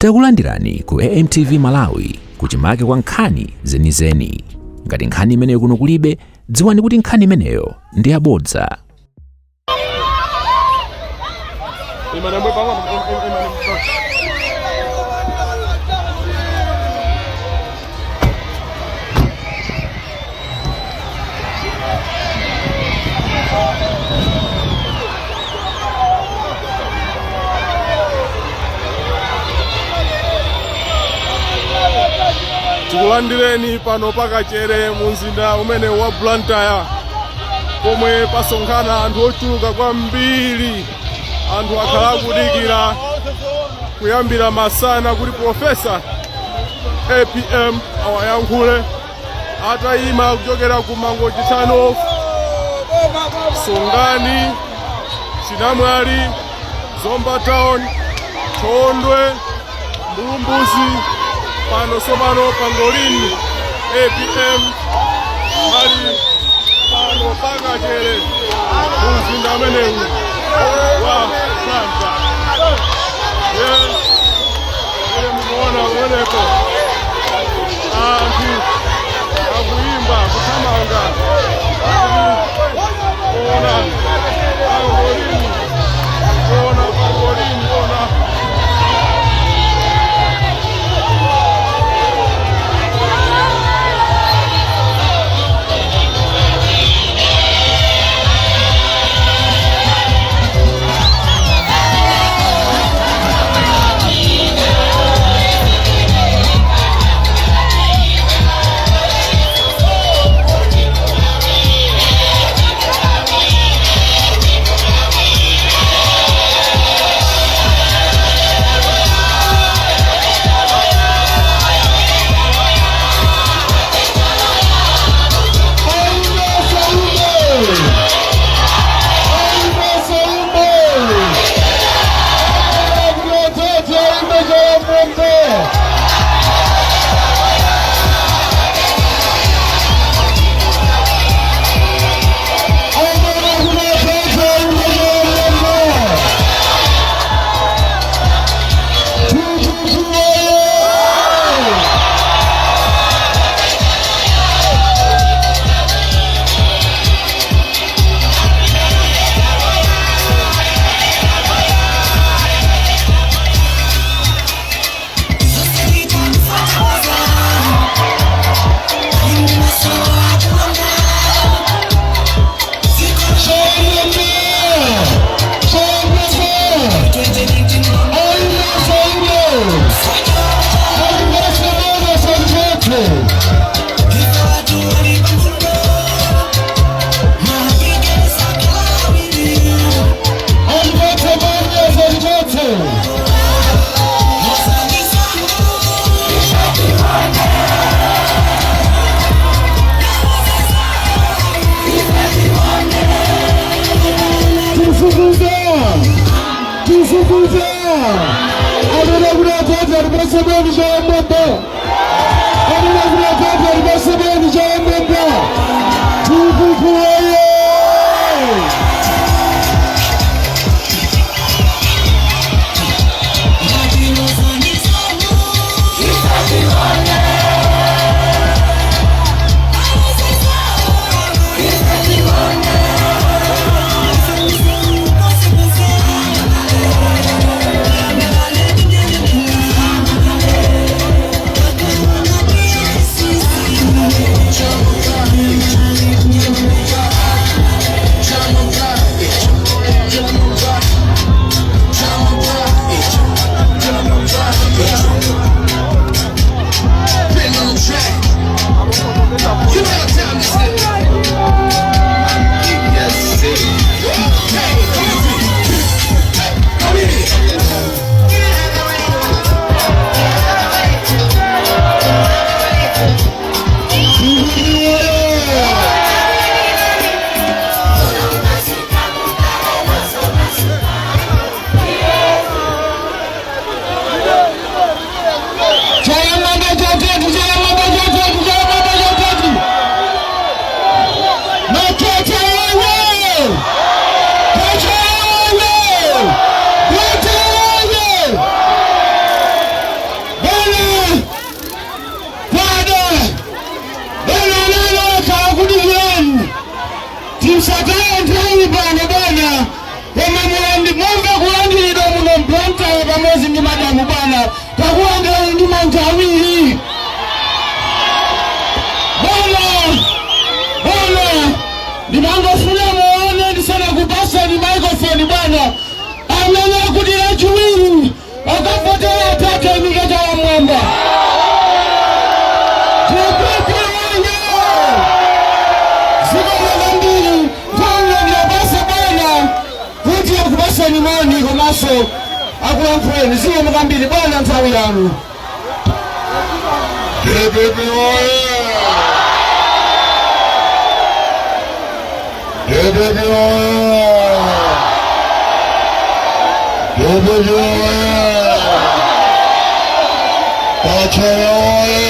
Takulandirani ku AMTV Malawi kuchimake kwa nkhani zenizeni. Ngati nkhani imeneyo kuno kulibe, dziwani kuti nkhani imeneyo ndi yabodza. Tikulandireni pano pakachere mu mzinda umene wa Blantyre, pomwe pasonkhana anthu ochuluka kwambiri. Anthu akhala akudikira kuyambira masana kuti Profesa APM awayankhule, atayima kuchokera ku Mangochi Turn-off, Songani, Chinamwali, Zomba Town, Thondwe, Mbulumbuzi, pano sopano Pangolini. APM ali pano pakachere mu mzinda umenewu wa Blantyre. Yes, ine mukuona kumeneko anthu akuyimba, kuthamanga kuona Pangolini, kuona Pangolini, ona. ndi madamu bwana. Takulandirani ndi manja awiri, bwana. Bwana, ndimangofuna muone ndisanakupaseni microphone, bwana, amene akuti Lachiwiri akavotera atate miketa mwamba. DPP woye! Zikomo kwambiri. Nthawi ndiyapase bwana kuti akupaseni moni komanso akulankhuleni. Zikomo kwambiri, bwana, nthawi yanu. DPP oye! DPP oye! DPP oye! Kachere oye!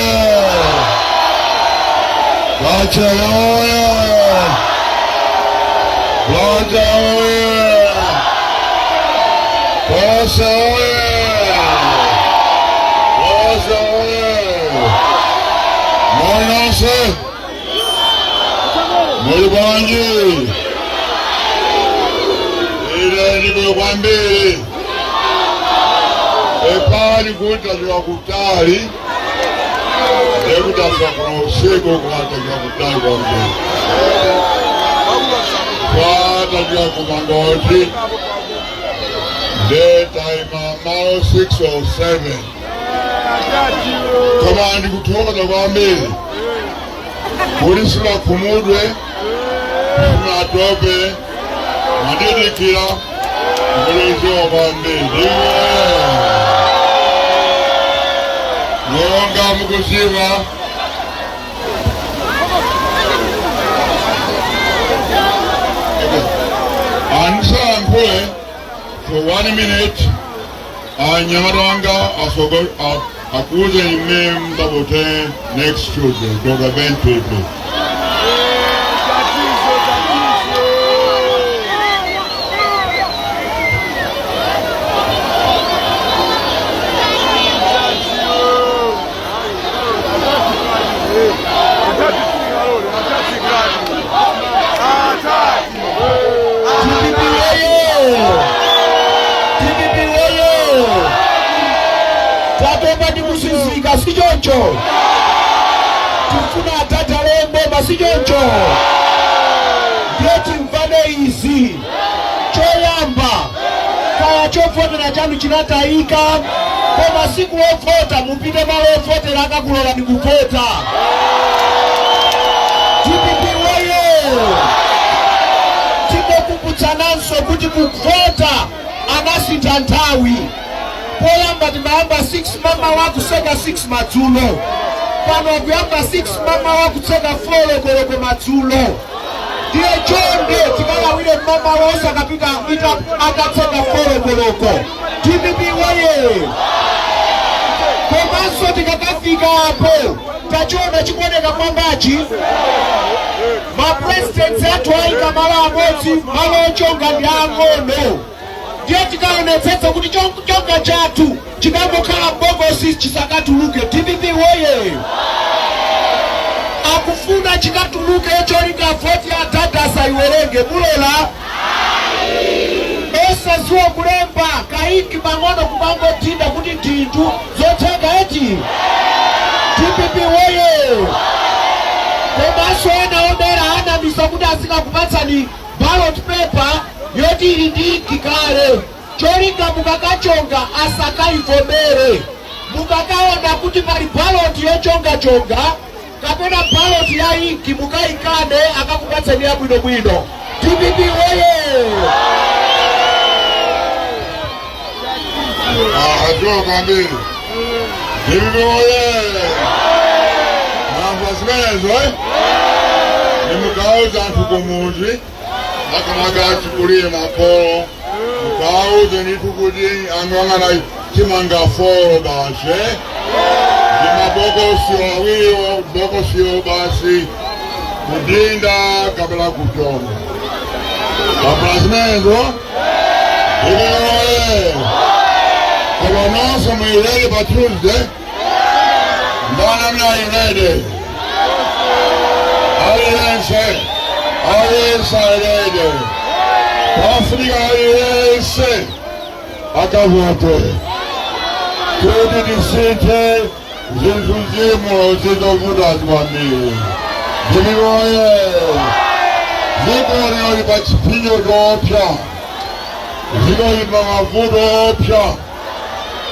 Kachere oye! Blantyre oye! Tonse oye! Tonse oye! Mwanase! Muli bwanji? Ine ndibwino kwambiri. Epali kuti tachoka kutali, ndekutafika kuno usiku, kumatachoka kutali kwambiri. Twatachoka kuMangochi, ndetaima malo 6 or 7, koma ndikuthokoza kwambiri kuti simunakhumudwe, simunatope, mwandidikira nkuliziwa kwambiri. Ndiwe monga mukuziwa, andisalankhule for one minute. Anyamata wanga akuze ime mtabote next Tuesday. Dr. Ben People. Tatizo, tatizo. Atati singalole, atati gani. Atati. DPP woye! DPP woye! Tatopa ndi kuzunzika, si choncho? Tifuna atata lomboma, si choncho? Ndiye timvane izi. Choyamba, kaya chovotera chanu chinatayika, koma siku lovota mupite malo ovotera, akakulola ndi kuvota. DPP woye! Timokumbutsananso kuti kuvota anasintha nthawi. Poyamba timayamba 6 mamawa kutseka 6 madzulo. Pano akuyamba 6 mamawa kutseka 4 koloko madzulo. Ndiye chonde tikalawire mamawa, osakapita ita akatseka 4 koloko. DPP woye! Komanso tikakafika apo, tachiona chikuoneka mwambachi, mapresidents athu ayika malo amodzi, malo ochonga ndi ang'ono. Ndiye tikaonetsetsa kuti chonga chathu chikangokhala m'bokosi, chisakatuluke. DPP woye! Akufuna chikatuluke cholinga voti ya dada asaiwerenge. Mulola? Osaziwa kulemba, kainki pang'ono kumangotinda kuti ndinthu zotheka eti? DPP woye! Komanso ena obera anamisa kuti azikakupatsani ballot paper yoti ili ndi inki kale, cholinga mukakachonga asakaivomere. Mukakaona kuti pali ballot yochongachonga kapena ballot ya inki, mukayikane, akakupatsani yabwinobwino. DPP woye! Zikomo kwambiri. DPP oye! Mambo zimenezo, eh? Nimukauza anthu kumuzi, makamaka achikulire, makolo, mukauze ndithu kuti ang'ang'ana chimanga 4 basi, eh? Ndi mabokosi awiriwo, bokosiwo basi, kudinda kapena kuchonga. Kapena zimenezo. DPP oye! Koma nonse muli ready pa Tuesday? Mbona mnali ready? Aliyense, aliyense ready? Afrika, aliyense akavote. Kuti tisinthe zinthu zimuno zizovuta kwambiri. Ndimiwoye dziko lino li pa chipsinjo choopsa, dziko lili pa mavuto oopsa,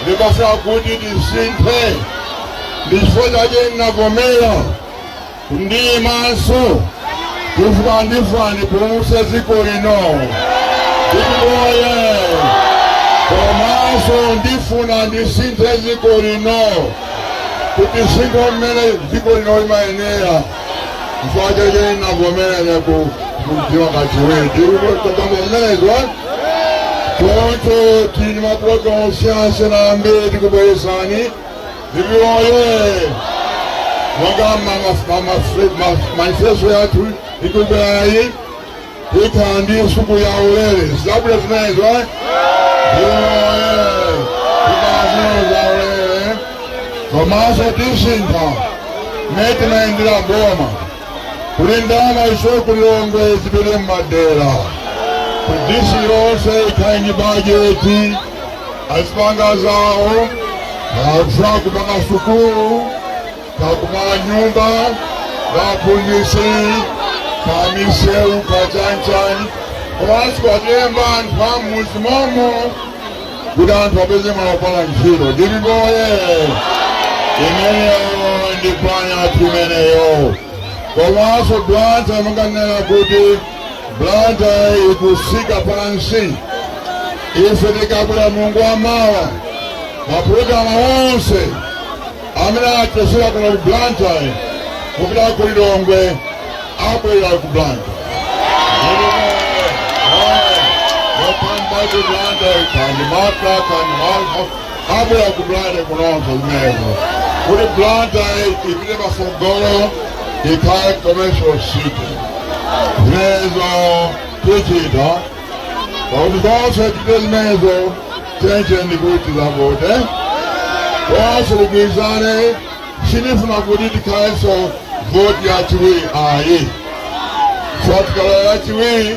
ndikafuna kuti tisinthe. Ndichifukwa chake ndinavomera ndimanso kufika ndifuna ndipulumutse dziko lino. Ndimiwoye komanso ndifuna ndisinthe dziko lino, kuti sinthe mmene dziko lino limayenera. Chifukwa chake ndinavomera kudziwa kachiwiri ndikutotomba zimenezo. Choncho tili mapulogalamu osiyanasiyana ambiri tikubweresani. Ndimiwoye monga manifesto yathu ikubwerayi, ikhala ndi sukulu ya ulere zabwino zimenezo. Ndimiwoye ikhala zimene za ulere, komanso tisintha mmene timayendera boma kuti ndalama ichoke ku Lilongwe zipite mmadera, kuti DC yonse ikhale ndi bajeti azipanga zawo, akufuna kupanga sukulu, kakumanga nyumba kaphunzitsi, kamisewu, kachanchani, komanso kwatemba anthu amudzi momo kuti anthu apeze malopala ntchito. Ndimiboye imeneyo ndi plan yathu imeneyo. Komanso Blantyre, munganena kuti Blantyre ikusika pansi. Ife tikabwera Mulungu wamawa, mapulogalamu onse amene achosera kuno ku Blantyre kupita ku Lilongwe abwera ku Blantyre. Yopamba ku Blantyre kandi maka kandi maka abwera ku Blantyre kunonso zimenezo, kuti Blantyre ipite pasogolo, ikhale commercial city. Zimenezo tichita, pakuti zonse tite zimenezo chenche ndikuti zavote konse ligwirizane. Sinifuna kuti tikhalenso voti yachiwiri ayi. So tikala yachiwiri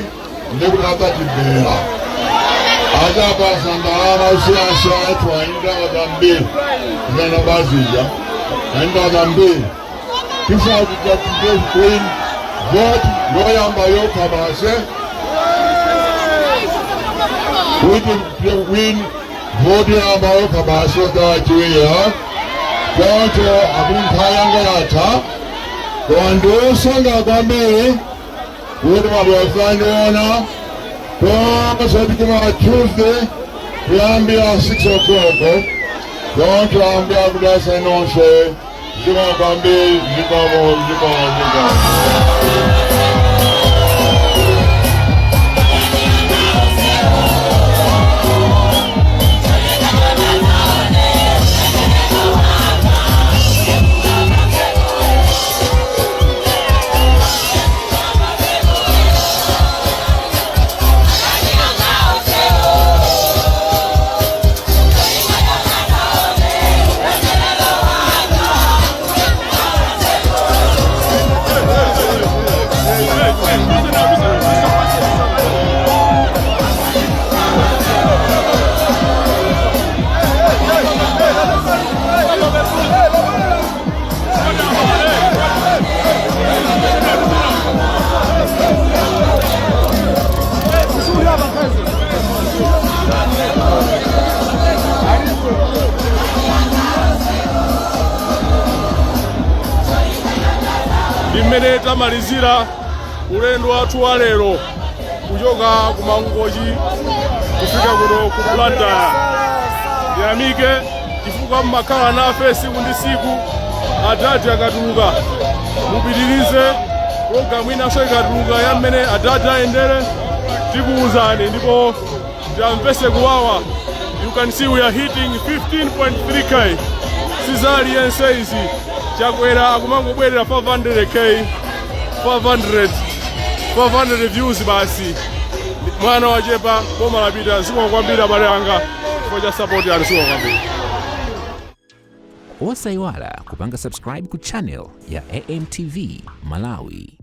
ndikuti adzatibera, adzapasa ndalama osiyanasiyana, tiwayindama zambiri zimene bazija ayindama zambiri. Tifuna kuti win voti yoyamba yokha basi, kuti win voti yoyamba yokha basi yachiwiri. Choncho akuti nthawi yanga yatha, koma ndiwosangalala kwambiri kuti mabwera tonse tikuma Tuesday kuyambira 6 o'clock. Choncho Ambuye akudalitseni nonse. Zikomo kwambiri, zikomo, zikomo, zikomo. Ndi mmene tamalizira ulendo wathu wa lero kuchoka ku Mangochi kufika kuno ku Blantyre. Ndiyamike chifukwa mmakhala nafe siku ndi siku. Adadi akatuluka, mupitirize pulogalamu inanso ikatuluka ya mmene adadi ayendere, tikuwuzani ndipo tamvese kuwawa. You can see we are hitting 15.3K. Sizaliyense izi. Chakwera akumangobwerera 500K, 500, 500 views basi. Mwana wachepa, boma lapita. Zikomo kwambiri abale anga chifukwa cha support yanu. Zikomo kwambiri. Osayiwala kupanga subscribe ku channel ya AMTV Malawi.